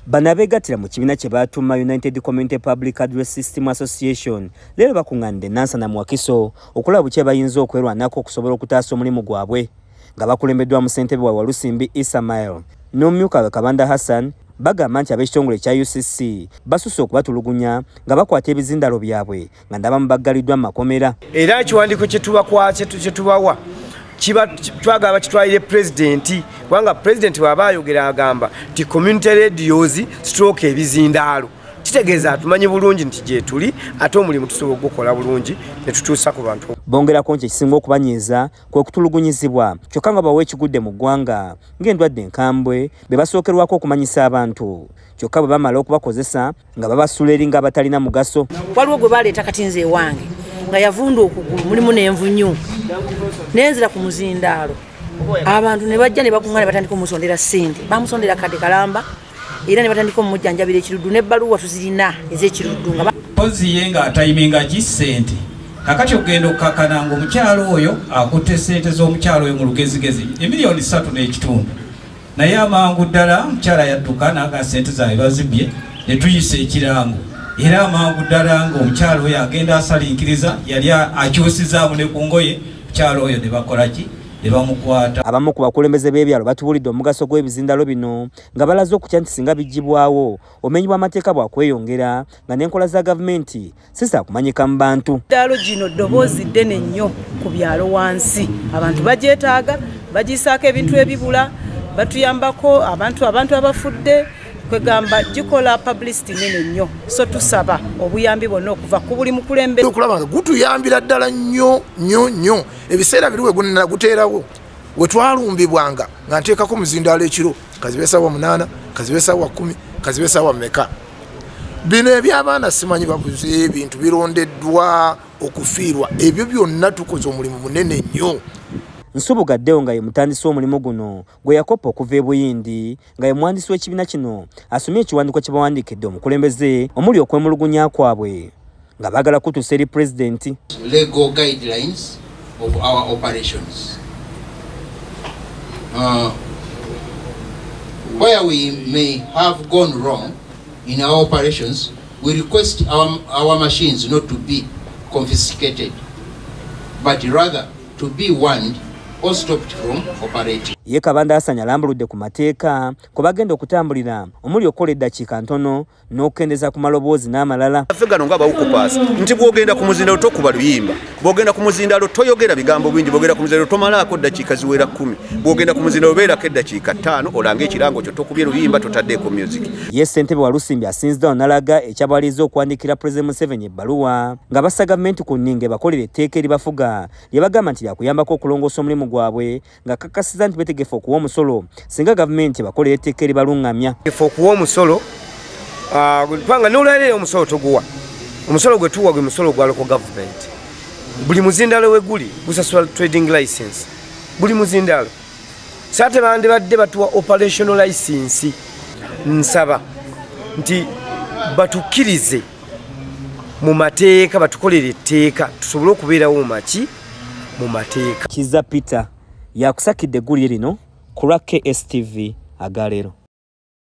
Bano abeegattira mu kibiina kye baatuuma United Community Public Address System Association leero bakuŋŋaanidde Nansana mu Wakiso okulaba butya bayinza okwerwanako okusobola okutaasa omulimu gwabwe nga bakulembeddwamu ssentebe wa Walusimbi Ismail n'omumyuka we Kabanda Hassan. Bagamba nti ab'ekitongole ekya UCC basusse okubatulugunya nga bakwata ebizindalo byabwe nga ndabamu baggaliddwa mu makomera. Era ekiwandiiko kye tubawa twagala bakitwalire pulezidenti, kubanga pulezidenti bw'aba ayogera agamba nti community radios stroke ebizindaalo, kitegeeza atumanyi bulungi nti gyetuli, ate omulimu tusobola okugukola bulungi ne tutuusa ku bantu. Bongerako nti ekisinga okubanyiiza kwe kutulugunyizibwa, kyokka nga bawa ekigudde mu ggwanga ng'endwadde enkambwe be basookerwako okumanyisa abantu, kyokka bwe bamala okubakozesa nga babasula eri ng'abatalina mugaso. Waliwo gwe baleeta kati nze ewange nga yavunda okugulu, mulimu n'envunyu, nenzira ku muzindaalo, abantu ne bajja ne bakuŋŋaana ne batandika omusondera ssente. Bamusondera kadde kalamba era ne batandika omujjanjabira ekiruddu, n'ebbaluwa tuzirina ez'ekiruddu nga Pozi ye ng'atayiminga ki ssente. Kakati okugenda okukakana nga omukyalo oyo akutte ssente z'omukyalo oyo mu lugezigezi emiliyoni 3.5, naye amangu ddala omukyala yadduka naga ssente zaabwe bazibbye. Ne tuyisa ekirango era amangu ddala ng'omukyalo oyo agenda asalinkiriza, yali akyusizaamu ne ku ngoye, omukyalo oyo ne bakola ki, ne bamukwata. Abamu ku bakulembeze b'ebyalo batubuulidde omugaso gw'ebizindalo bino nga balaze okutya nti singa biggyibwawo obumenyi bw'amateeka bwakweyongera nga n'enkola za gavumenti si zaakumanyika mu bantu. Ddaalo gino ddoboozi ddene nnyo ku byalo wansi, abantu bagyetaaga, bagiyisaako ebintu ebibula, batuyambako abantu abafudde, kwegamba gikola publicity nene nnyo. So tusaba obuyambi bwonna okuva ku buli mukulembeze. Okulaba nga gutuyambira ddala nnyo nnyo nnyo. Ebiseera biri we guteerawo we twalumbibwanga nga nteekako muzindaalo ekiro, kazibe sawa 8, kazibe sawa 10, kazibe sawa mmeka. Bino ebyabaana simanyi babuze ebintu birondeddwa okufiirwa, ebyo byonna tukoze omulimu munene nnyo. Nsubuga Deo nga ye mutandisi w'omulimu guno gwe yakopa okuva e Buyindi, nga ye muwandiisi w'ekibiina kino, asomye ekiwandiiko kye bawandiikidde omukulembeze omuli okwemulugunya kwabwe nga baagala kutuusa eri pulezidenti. Legal guidelines of our operations. Where we may have gone wrong in our operations, we request our machines not to be confiscated, but rather to be warned or stopped from operating. Ye Kabanda Hassan alambuludde ku mateeka kwe bagenda okutambulira omuli okukola eddakiika ntono n'okukendeza ku maloboozi n'amalala. Ffe gano nga bawukupaasa nti bw'ogenda ku muzindalo tokuba luyimba, bw'ogenda ku muzindalo toyogera bigambo bingi, bw'ogenda ku muzindalo tomalaako ddakiika ziwera 10, bw'ogenda ku muzindalo beerako eddakiika 5 olanga ekirango kyo, tokubye luyimba, totaddeeko music. Ye ssentebe Walusimbi asinziddewo n'alaga ekyabawaliriza okuwandiikira Pulezidenti Museveni ebbaluwa nga bassa gavumenti ku nninga ebakolera etteeka eribafuga lye bagamba nti lyakuyambako okulongoosa omulimu gwabwe, nga kakasiza nti beetegefu okuwa omusolo singa gavumenti ebakolera etteeka eribaluŋŋamya. Ife okuwa omusolo, kubanga nolwaleero omusolo toguwa, omusolo gwe tuwa gwe musolo gwa local government. Buli muzindalo we guli gusasula trading license, buli muzindalo. Saate bandibadde batuwa operational license. Nsaba nti batukkirize mu mateeka, batukolere etteeka tusobole okubeerawo maki mu mateeka. Kiza Peter yakusakidde eggulire lino ku lwa KSTV agaleero.